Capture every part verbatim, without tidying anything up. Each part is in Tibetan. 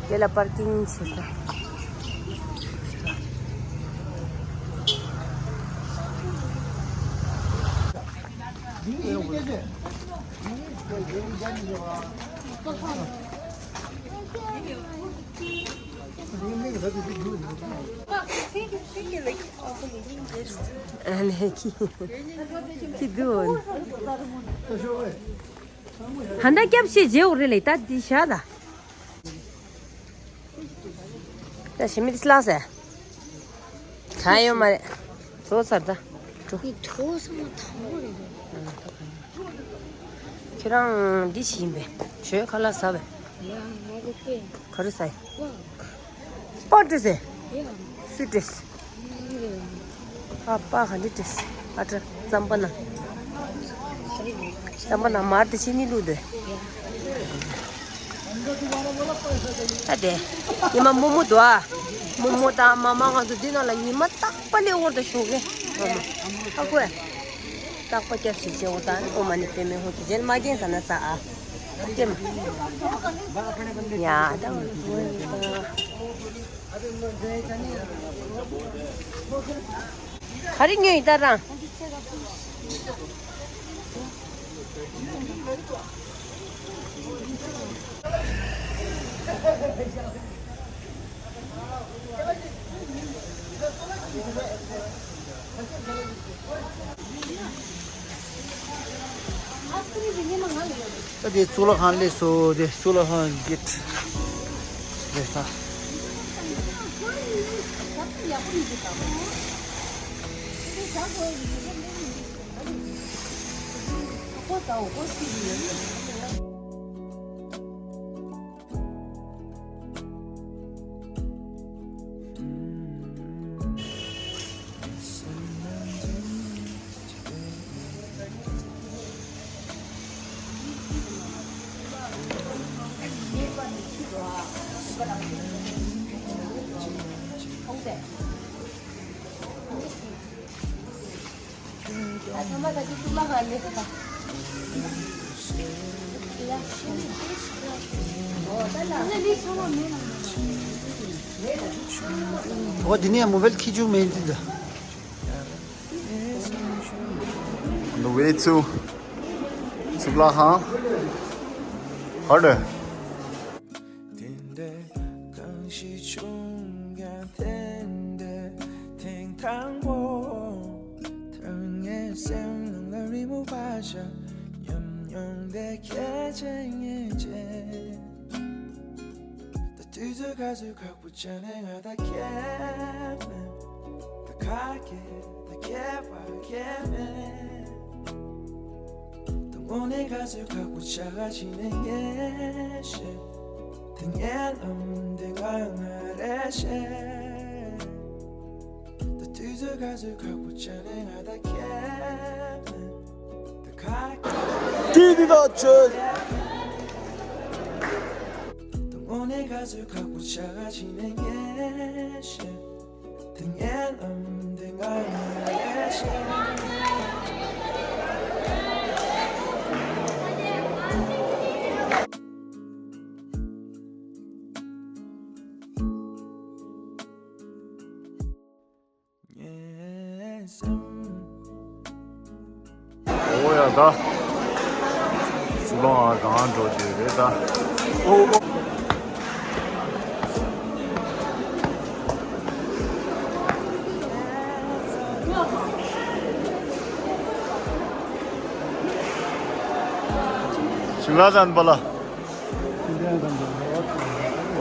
དེ་ལ་པར་ཀིང་བྱེད་ས། ཨ་ལེ་ཁི་ཁི་དུ། ད་ལྟ་སྐྱབས་ཤིག་རྗེ་འོ་རེ་ལེ་ད་འདི་བཞག་ད། ད་ཞི་མི་དེ་ལགས་ཟེར། གང་ཡོད་མ་རེད། བཟོ་ཚར་ད། འགྲོ། འདི་གྲོགས་སོང་དང་པོ་རེད། ཁྱེད་རང་འདི་ཞིག་ཡིན་པས། ཞོལ་ཁ་ལག་ཟ་བས། ཡ་ང་གི་དཔེ། ག་རེ་ཟ་ཡིན། སྤགས་སྤགས་ཏེ་ཟེར། ཡ། སུས་སྤྲད། ཨ་ཕ་ག་འདྲ་བྲིས། ཨ་ཏྲ་རྩམ་པ་ན། རྩམ་པ་ན་མར་དེ་ཕྱི་ནི་བླུགས་དེ། ཨ་དེ། ཉི་མ་རྨོ་མོ་འདུག་ཨ། རྨོ་མོ་དང་མ་མ་ང་ཚོ་འདི་ནང་ལ་ཉི་མ་རྟག་པ་ལས་འོར་དང་ཞོགས་ཀས། རྨོ་མོ། ཨ་ཁུ། རྟག་པ་སྐྱབས་ཤིག་བྱེད་འོ་དང་ཨོ་མ་ནི་པེ་མེ་ཧོ་ཁི་ཇེལ་མ་རྒྱན་ས་ན་ས་ཨ། ཀྱེ་མ། ཡ་ད་འོ་ནི་ད། ག་རེ་ཉོས་ཡིན་ད་རང་། ད་དེ་གཙུག་ལག་ཁང་སླེབས་སོང་། དེ་གཙུག་ལག་ཁང་གི་གེ་ཊི་རེད་ད། འོ་འདི་ནས་མོ་བེལ་ཁི་ཆུ་མེད་འདི་འདྲ། On the way to གཙུག་ལག་ཁང་། ཧར་ཌི། དེ་འདྲ་གང་ཞིག་བྱུང་ཀྱང་དེ་འདྲ་ཐེངས་དང་པོ། ཐར་ངའི་སེམས་ནང་ལ་རི་མོ་བ་ཞིག་ཉམས་མྱོང་དེ་ཁྱེད་ཅན་ངེས་ཅན། ད་དུས་ཚོད་ག་ཚོད་ཁག་པོ་བྱས་ནས་ང་ད་ཁྱད་མེད། ད་ཁ་སྐད་ད་སྐད་པ་ཁྱད་མེད། ད་དངོས་གནས་ག་ཚོད་ཁག་པོ་བྱ་ག་ཕྱིན་ནས་ངས་ཤེས། ད་ངའི་ལམ་དེ་ང་ང་རེ་ཤེས། ད་དུས་ཚོད་ག་ཚོད་ཁག་པོ་བྱས་ནས་ང་ད་ཁྱད་མེད། ད་ཁ་སྐད་ཀྱི་འདི་དག་ཆོས། ད་དངོས་གནས་ག་ཚོད་ཁག་པོ་བྱ་ག་ཕྱིན་ནས་ངས་ཤེས། དེ་ངའི་ལམ་དེ་ང་ཡིན་ལས་ཤེས། ངའི་སེམས། ཨོ་ཡ་ད། སུ་ལོང་ཨ་གང་འགྲོ་དེ་རེད་ད། ཨོ་ཨོ། ཤིམ་ལ་ཟན་པ་ལ།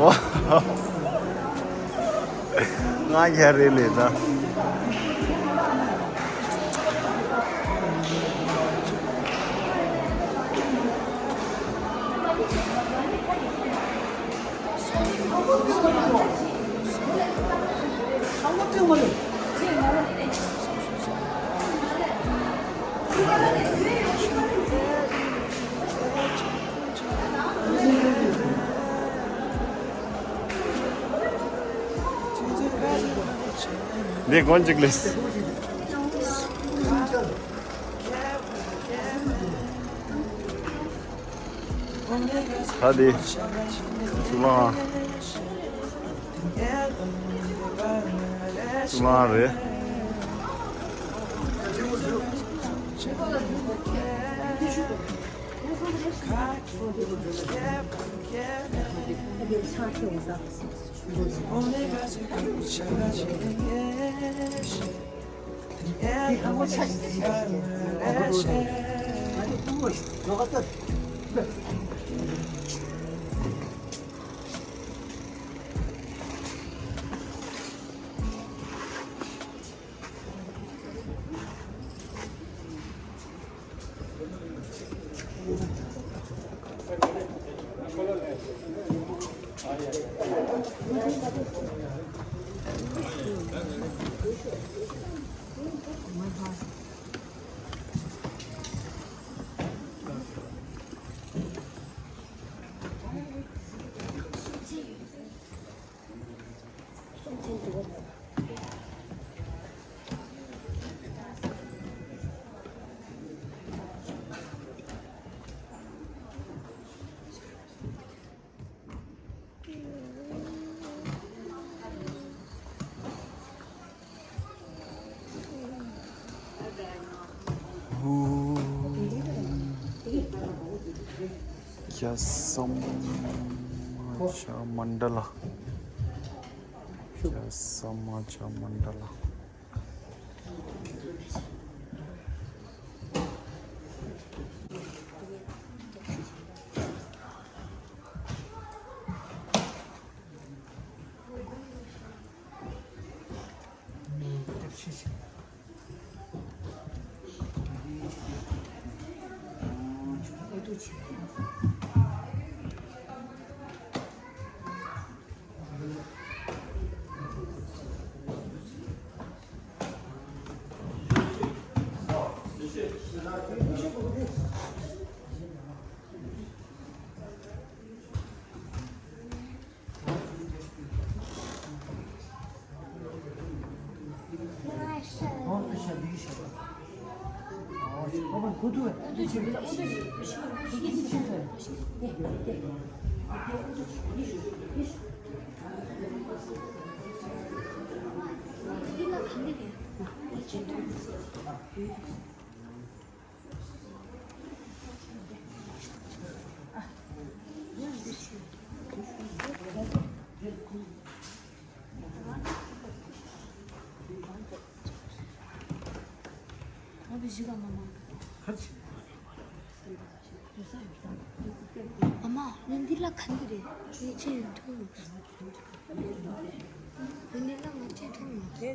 ཨོ། ང་ཡ་རེ་ལེ་ད། འདི་གོན་གཅིག་ལེས། ད་འདི་སུ་ལ། གཙུག་ལག་རེད། རྒྱལ་ས་མ་ཇ་མན་ཌ་ལ། རྒྱལ་ས་མ་ཇ་མན་ཌ་ལ། ཨ་མ། ཡང་འདི་ལ་ག་འདི་རེད། ངས་ཁྱེད་མཐོང་མ་སོང་། ཡང་འདི་ལ་ང་ཁྱེད་མཐོང་མ་སོང་།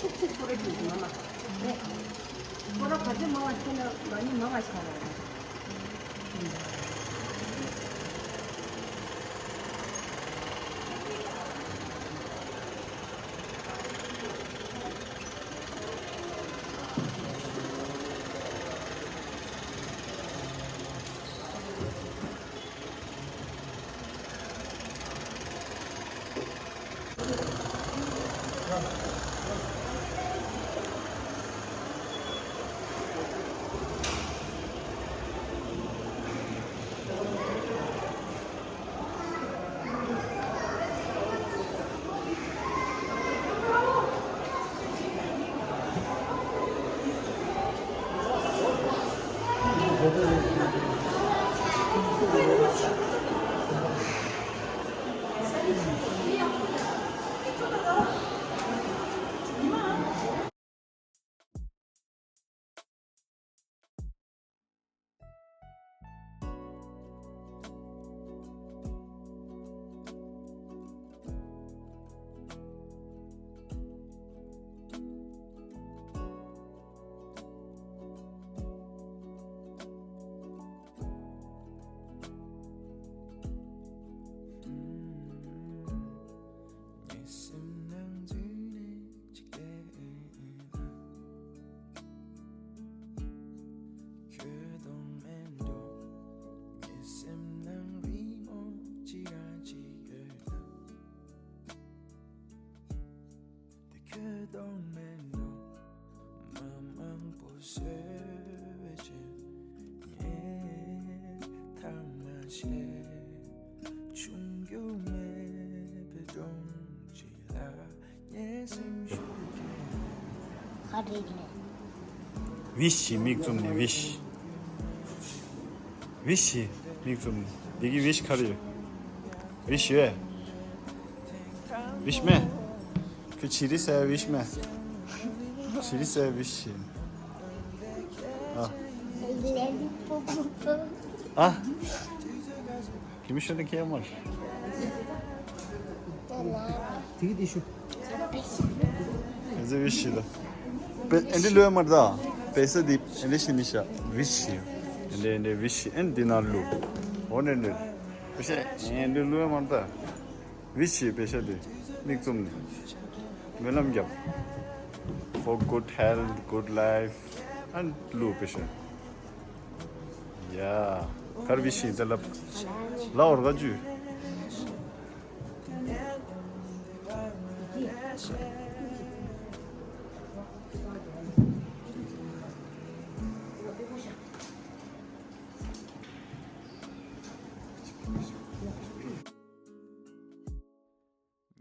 ཤུགས་ཆེ་སོ་རེ་དུས་མ་མ། རེད། ཁོ་ར་བ་ཚེ་མང་བ་ཁྱོད་ན་མ་ནི་མང་བ་ཞིག་རེད། ག་རེ་རེད། ཝིཤ་ཞེས་མིག་བཙུམ་ནས་ཝིཤ། ཝིཤ་ཞེས་མིག་བཙུམ་ནས། འདི་གི་ཝིཤ་ག་རེ་ཡོད། ཝིཤ་ཡོད། ཝིཤ་མེད། ཁྱོད་ཇི་རི་ཟེར་ཝིཤ་མེད། ཇི་རི་ཟེར་ཝིཤ་ཞེས། ཨ། ཨ། Give me something here, man. ཐིག་དེ་ཤུ། ཨེ་ཟེ་ཝིཤ་ཤི་ལ། པེ་ཨེ་འདི་ལོས་མར་ད། པེ་ས་དེ་ཨེ་འདི་ཤི་ནི་ཤ། ཝིཤ་ཤི། ཨེ་འདི་ཨེ་འདི་ཝིཤ་ཤི། ཨེ་འདི་ན་ལུ། འོ་ནི་ནི། པེ་ཤ་ཨེ་འདི་ལོས་མར་ད། ཝིཤ་ཤི་པེ་ཤ་དེ། མིག་བཙུམ་ནི། སྨོན་ལམ་རྒྱབ། For good health, good life, and ལུ་པེ་ཤ། ཡ། གར་བི་ཤིང་ཏ་ལབ། ལ་འོར་ག་ཇུ།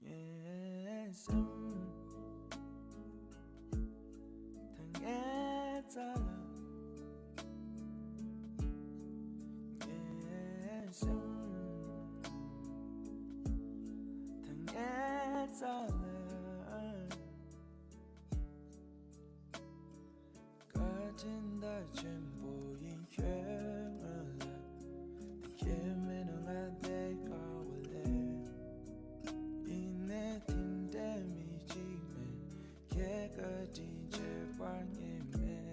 ངའི་སེམས་ད་ངའི་རྩ་ལ། ངའི་སེམས་ད་ངའི་རྩ་ལ། བཀའ་དྲིན་ད་ཆེན་པོ་ཡིན་ཁྱོད་ང་ལ། དེ་ཁྱེད་མེད་ན་ང་བསྡད་དཀའ་བ་ལས། ཡིན་ནའི་དེ་འདྲའི་མི་གཅིག་མེད། ཁྱེད་བཀའ་དྲིན་ཆེ་བར་ངེས་མེད།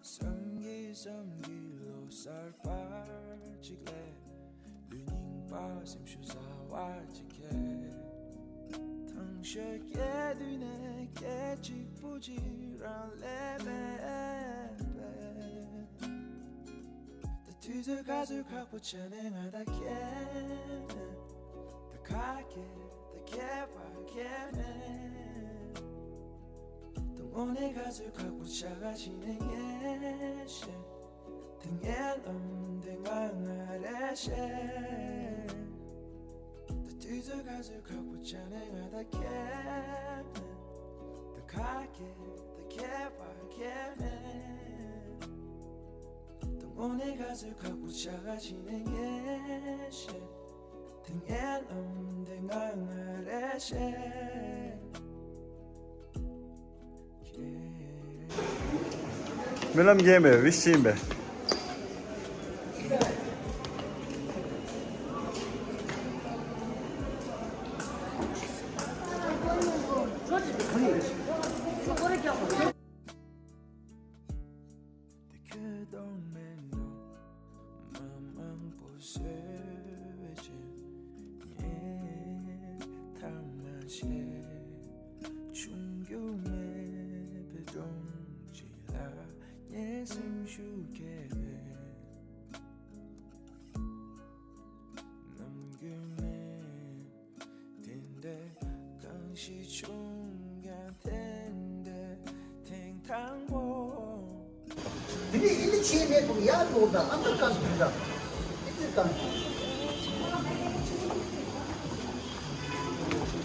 བསམ་གྱིས་བསམ་གྱིས་ལོ་གསར་པ་གཅིག་ལས། ལུས་རྙིང་པ་སེམས་ཤུགས་ཟ་བ་གཅིག་གས། ཐང་ཤོད་སྐྱེ་དུས་ནས་སྐད་གཅིག་པུ་གཅིག་རང་ལས་མེད་པས། ད་དུས་ཚོད་ག་ཚོད་ཁག་པོ་ཆགས་ནས་ང་ད་ཁྱེད་མེད། ད་ཁ་སྐད་ད་ཁྱད་པར་ཁྱེད་མེད། ད་དངོས་གནས་ག་ཚོད་ཁག་པོ་ཆགས་ག་ཕྱི་ནས་ངས་ཤེས། དེ་ངའི་ལམ་དེ་ང་ང་རེ་ཤེས། ད་དུས་ཚོད་ག་ཚོད་ཁག་པོ་ཆགས་ནས་ང་ད་ཁྱེད་མེད། ད་ཁ་སྐད་ད་ཁྱད་པར་ཁྱེད་མེད། ད་དངོས་གནས་ག་ཚོད་ཁག་པོ་ཆགས་ག་ཕྱི་ནས་ངས་ཤེས། དེ་ངའི་ལམ་དེ་ང་ང་རེ་ཤེས། སྨོན་ལམ་རྒྱས་པའི་ཝིཤ་ཡིན་པས། དེ་ཁྱོད་གདོང་མེད་ནོ། མ་མང་པོ་བཟོས་བྱས་ངས་ཐ་མ་བྱས། ཆུང་རྒྱུ་མེད་པའི་སྒྲོམ་གཅིག་ལ་ངའི་སེམས་ཤུགས་སྐྱེས་པས། ནམ་རྒྱུན་མེད། དེ་འདྲའི་གང་ཞིག་བྱུང་ཀྱང་དེ་འདྲའི་ཐེངས་དང་པོ། དེ་ནས་ཨི་ལི་ཆེ་མེད་པོ་ཡར་ལོག་དང་ཨ་མ་གང་ཞིག་དང་ཨི་ཙི་གང་ཞིག་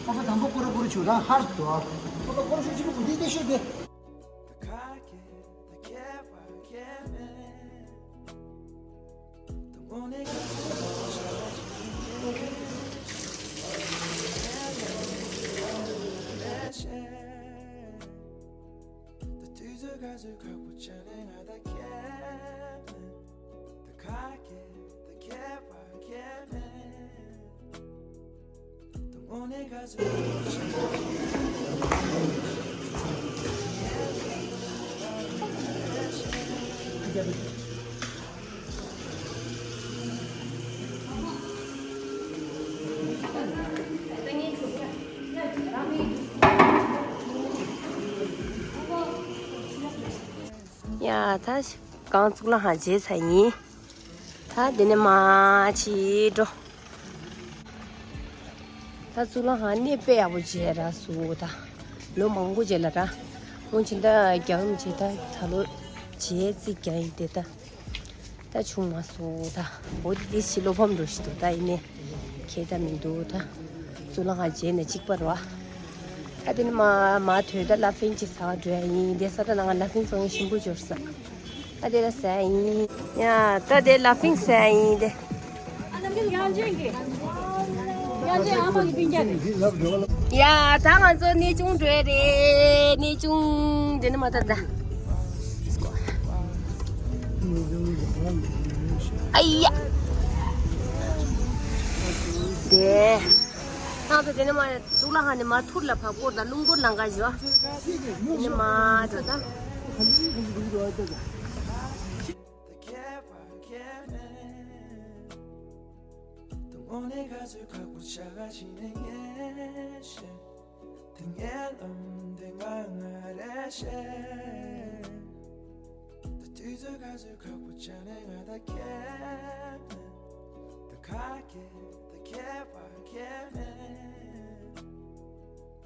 ཁོ་པ་དང་པོ་ཀོ་ར་ཀོ་ར་ཆུ་ར་ཧར་དུ་ཨ་ཁོ་པ་ཀོ་ར་ཆུ་ཆུ་ཀོ་འདི་དེ་ཤོད་དེ། ཡ་ད་གང་གཙུག་ལག་ཁང་མཇལ་ཚར་ཡིན། ད་འདི་ནས་མར་ཕྱིར་འགྲོ། ད་གཙུག་ལག་ཁང་གནས་དཔེ་ཡག་པོ་མཇལ་རག་སོང་ད། ལོ་མང་པོ་རྗེས་ལ་ར། སྔོན་ཕྱི་ཟླ་བརྒྱད་པ་རྗེས་ད་ད་ལོ་བྱས་རྩིས་རྒྱག་ཡིན་དེ་ད། ད་བྱུང་མ་སོང་ད། འོ་དེ་ཕྱི་བློ་ཕམ་འགྲོ་ཞིག་འདུག་ད་ཡིན་ནའི་ཁྱད་ད་མི་འདུག་ད། གཙུག་ལག་ཁང་རྗེས་ནས་གཅིག་པ་རེད་བ། ད་དེ་ནས་མ་མ་དོས་ད་ལ་ཕིང་ཅིག་ཟ་བ་འགྲོ་ཡ་ཡིན་དེ་ས་ད་ནང་ལ་ཕིང་བཙོང་ཡིན་ཞིམ་པོ་འབྱོར་ས། ད་དེ་ལ་ཟ་ཡ་ཡིན། ཡ་ད་དེ་ལ་ཕིང་ཟ་ཡ་ཡིན་དེ། ཡ་ད་ང་ཚོ་གནས་ཆུང་འགྲོ་ཡ་རེད། གནས་ཆུང་དེ་ནས་མ་ད་ད། ཨ་ཡ། དེ། ད་དེ་ནས་མ་གཙུག་ལག་ཁང་ནས་མར་ཐུར་ལ་ཕར་སྐོར་དང་རླུང་སྐོར་ལང་ག་བཞི་བ། དེ་ནས་མ་འགྲོ་ད། དེ་ངའི་ལམ་དེ་ང་ང་རེད་ཤེས། ད་དུས་ཚོད་ག་ཚོད་ཁག་པོ་ཆགས་ནས་ང་ད་ཁྱེད་མེད། ད་ཁ་སྐད་ད་ཁྱེད་པ་ཁྱེད་མེད།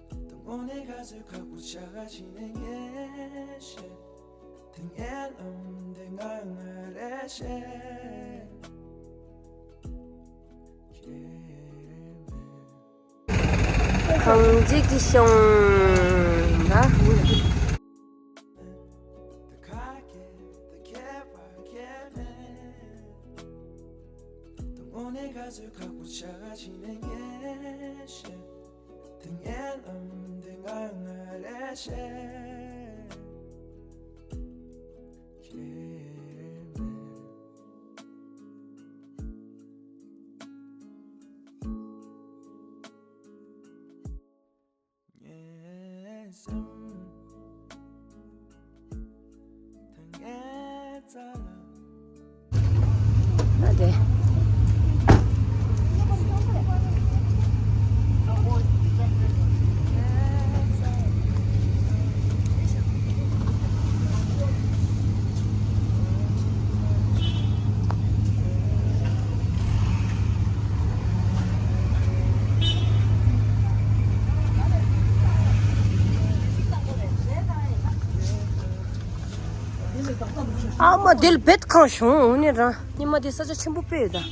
ད་དངོས་གནས་ག་ཚོད་ཁག་པོ་ཆགས་ཤིག་ནས་ངས་ཤེས། ད་ངའི་ལམ་དེ་ང་ང་རེད་ཤེས། ཁྱེད་མེད། གངས་འཛིན་གྱི་གཤོང་ན། ཨ་དེ། ཨ་མ་དེ་ལ་བེད་ཁང་བྱུང་འོ་ནི་རང་ཉི་མ་དེ་ས་ཆ་ཆེན་པོ་དཔེ་ཡོད་ད།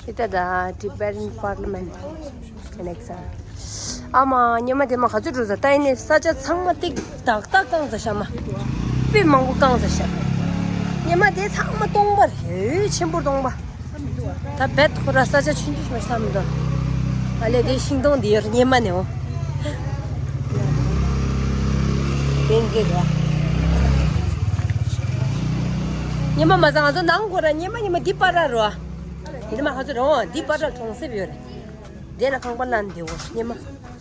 ཁྱེད་ད་ད་Tibetan Parliament connection། ཨ་མ་ཉི་མ་དེ་མ་ག་ཚོད་འགྲོ་ས་ད་ཡིན་ནི་ས་ཆ་ཚང་མ་ཏིག་ཏག་ཏག་བཀང་ཚ་ཤ་མ། དཔེ་མང་པོ་བཀང་ཚ་ཤ། ཉི་མ་དེ་ཚང་མ་སྟོང་པ་རེད་ཆེན་པོ་སྟོང་པ། ད་བེད་ཁོ་ར་ས་ཆ་ཆུང་ཆུང་ཞིག་མ་བསམ་འདུག་ཨ་ལེ་དེ་ཤིང་སྡོང་འདི་ཡོད་ཉི་མ་ནས་འོ། དེ་འདི་རེད། ཉི་མ་མ་ཚང་ང་ཚོ་ནང་ཁོ་ར་ཉི་མ་ཉི་མ་འདི་པར་ར་རོ། འདི་མ་ཁ་ཚོ་རོ་འདི་པར་ར་གྲོང་གསེབ་ཡོད་རེད། དེ་ལ་ཁང་པ་ལ་འདི་འོ་ཉི་མ།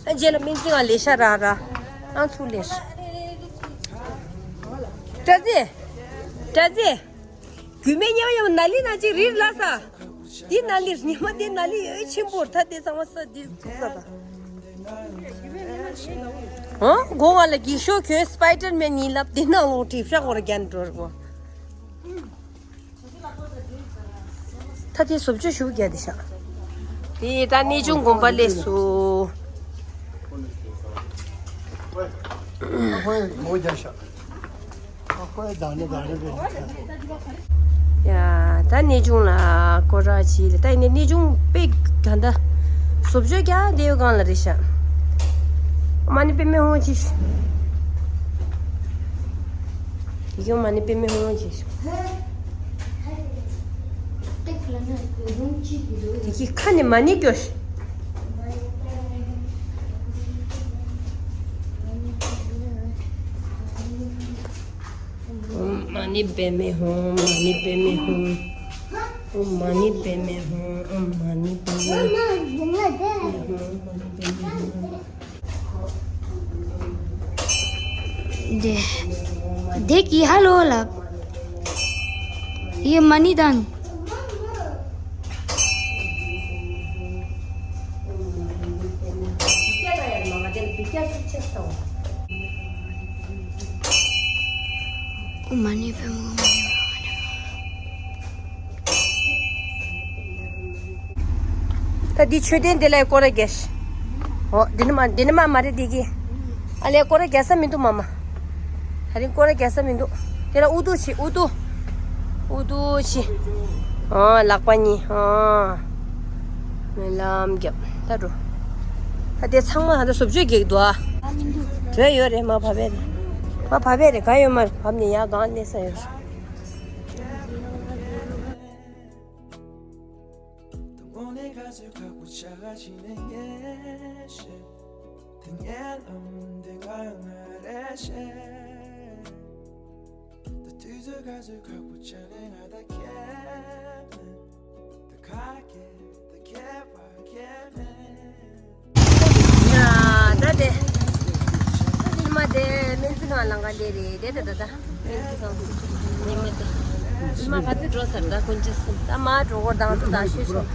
ཨ་རྗེས་ལ་སྨན་རྩིས་ང་ལས་ཤ་ར་ར། ཨང་ཚུགས་ལས། བཀྲ་ཤིས། བཀྲ་ཤིས། རྒྱུས་མེད་ཉམས་ཡམ་ན་ལི་ན་ཅིག་རིར་ལ་ས། འདི་ན་ལི་ཉི་མ་འདི་ན་ལི་ཡོད་ཆེན་པོར་ཐ་དེ་ཚང་མ་ས་འདི་ཐུག་ས་ད། ཨོ་གོ་ང་ལ་གི་ཤོ་ཁྱོད་སྤའི་ཌར་མེན་ཡིན་ལབ་འདི་ནང་ལོག་ཁྲིད་ཤག་གོ་ར་རྒྱན་འགྲོ་ར་གོ། ད་དེ་བཟོ་བཅོས་ཞུ་རྒྱ་དེ་ཤག་དེ་ད་གནས་ཆུང་དགོན་པ་ལས་སུ། ཡ་ད་གནས་ཆུང་ལ་སྐོར་ར་བྱིས་ལ་ད་ཡིན་ནས་གནས་ཆུང་དཔེ་ག་འདྲ་བཟོ་བཅོས་རྒྱ་དེ་ཡོད་གང་ལ་རེད་ཤག་མ་ཎི་པདྨེ་ཧཱུྃ་ཅིག་ཡོང་མ་ཎི་པདྨེ་ཧཱུྃ་ཅིག་དེ་གི་ཁ་ནས་མ་ཎི་སྐྱོར། ཨོཾ་མ་ཎི་པདྨེ་ཧཱུྃ། ཨོཾ་མ་ཎི་པདྨེ་ཧཱུྃ། ཨོཾ་མ་ཎི་པདྨེ་ཧཱུྃ། ཨོཾ་མ་ཎི་པདྨེ་ཧཱུྃ། འདི་འདི་གི་ཧ་ལོ་ལབ། ཡེ་མ་ཎི་དང་། ཨོཾ་མ་ཎི་པདྨེ་ཧཱུྃ། ད་འདི་མཆོད་རྟེན་འདི་ལ་སྐོར་ར་རྒྱག་ཤི། འོ་འདི་ནི་མ་འདི་ནི་མ་མ་རེད་འདི་གི། ཨ་ལས་སྐོར་ར་རྒྱག་ས་མི་འདུག་མ་མ། ད་རིང་སྐོར་ར་རྒྱག་ས་མི་འདུག་དེ་ལ་ཨུ་ཏུ་ཆི་ཨུ་ཏུ། ཨུ་ཏུ་ཆི། ཨོ་ལག་པ་གཉིས་ཨོ། སྨོན་ལམ་རྒྱབ་ད་འགྲོ། ད་དེ་ཚང་མ་ད་ལྟ་བཟོ་བཅོས་རྒྱག་གི་འདུག་ཨ། བྲོས་ཡོད་རེད་མ་བབས་པས་རེད། མ་བབས་པས་རེད་ག་ཡོད་མ་རེད་བབས་ནས་ཡར་སྒང་གནས་ས་ཡོད་རེད། དང་པོ་ནས་ག་ཚོད་ཁག་པོ་ཆགས་ཀྱི་ནས་ངས་ཤེས། དེ་ངའི་ལམ་དེ་ང་ང་རེ་ཤེས། ད་དུས་ཚོད་ག་ཚོད་ཁག་པོ་ཆགས་ནས་ང་ད་ཁྱེད་མེད། ད་ཁ་ཁྱེད་ད་ཁྱེད་པ་ཁྱེད་མེད། ཡ། ད་དེ། ཉི་མ་དེ་སྨན་རྩིས་ཁང་ལང་ཀ་དེ་རེད་དེ་ད་ད་ད། སྨན་རྩིས་ཁང་། ཉི་མ་དེ། ཉི་མ་ག་ཚོད་འགྲོ་ཚར་ད་དཀོན་མཆོག་གསུམ་ད་མ་འགྲོ་སྐོར་དང་ཚོ་ད་ཤོད་ཤོད།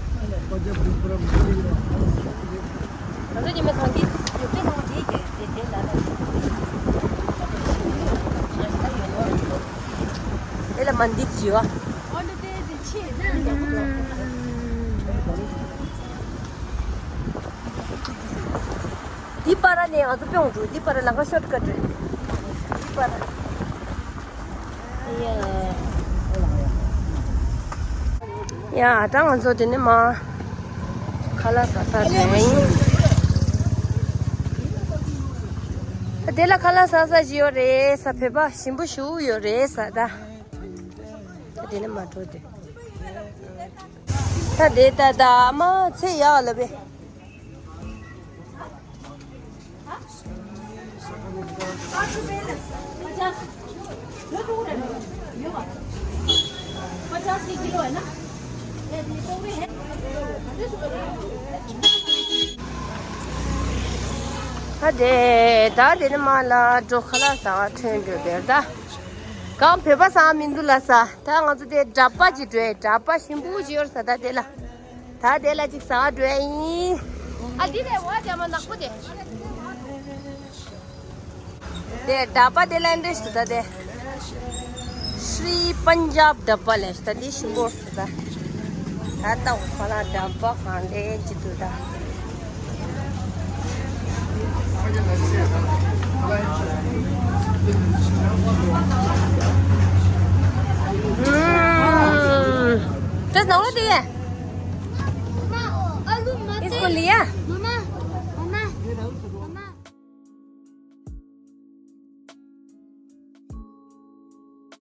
ང་ཚོ་ཉི་མ་གང་གི་ཡོད་པའི་ནང་དེ་དེ་དེ་ལ་ད། དེ་ལ་མ་འདི་བྱི་བ། འདི་པར་ནས་ང་ཚོ་པེ་འོང་འགྲོ། འདི་པར་ལམ་ཁ་ཤོར་ཀ་ཊི་རེད། འདི་པར། ཡ། ཡ་ད་ང་ཚོ་དེ་ནས་མ་ཁ་ལག་ཟ་ས་དེ་ཡིན། དེ་ལ་ཁ་ལག་ཟ་ས་ཞིག་ཡོད་རེད་ས། བོད་པ་ཞིམ་པོ་ཞིག་ཡོད་རེད་ས། ད་ད་དེ་ནས་མ་འགྲོ་དེ། ད་དེ་ད་ད་མ་ཚེ་ཡག་ལ་བས། ད་དེ་ད་དེ་ནས་མ་ལ་འགྲོ་ཁ་ལག་ཟ་བ་ཐོན་འགྲོ་དེར་ད། གང་བོད་པ་ཟ་མི་འདུག་ལ་ས། ད་ང་ཚོ་དེ་འདྲ་པ་ཅིག་འགྲོ་ཡ། འདྲ་པ་ཞིམ་པོ་ཅིག་ཡོད་ས། ད་དེ་ལ་ད་དེ་ལ་ཅིག་ཟ་བ་འགྲོ་ཡ་ཡིན། ཨ་འདི་ལས་བ་རྒྱ་མ་ནག་པོ་དེ། དེ་འདྲ་པ་དེ་ལ་འདྲེ་ཞིག་ད་དེ། ཤྲི་པན་ཇབ་འདྲ་པ་ལས་ཞིག་ད་དེ་ཞིམ་པོ་ཞིག་ད། ད་ལྟ་ཁོ་ལ་འདྲ་པ་གང་ལས་ཅི་འདུག་ད། हम्म। तो नौ दिए। इसको लिया?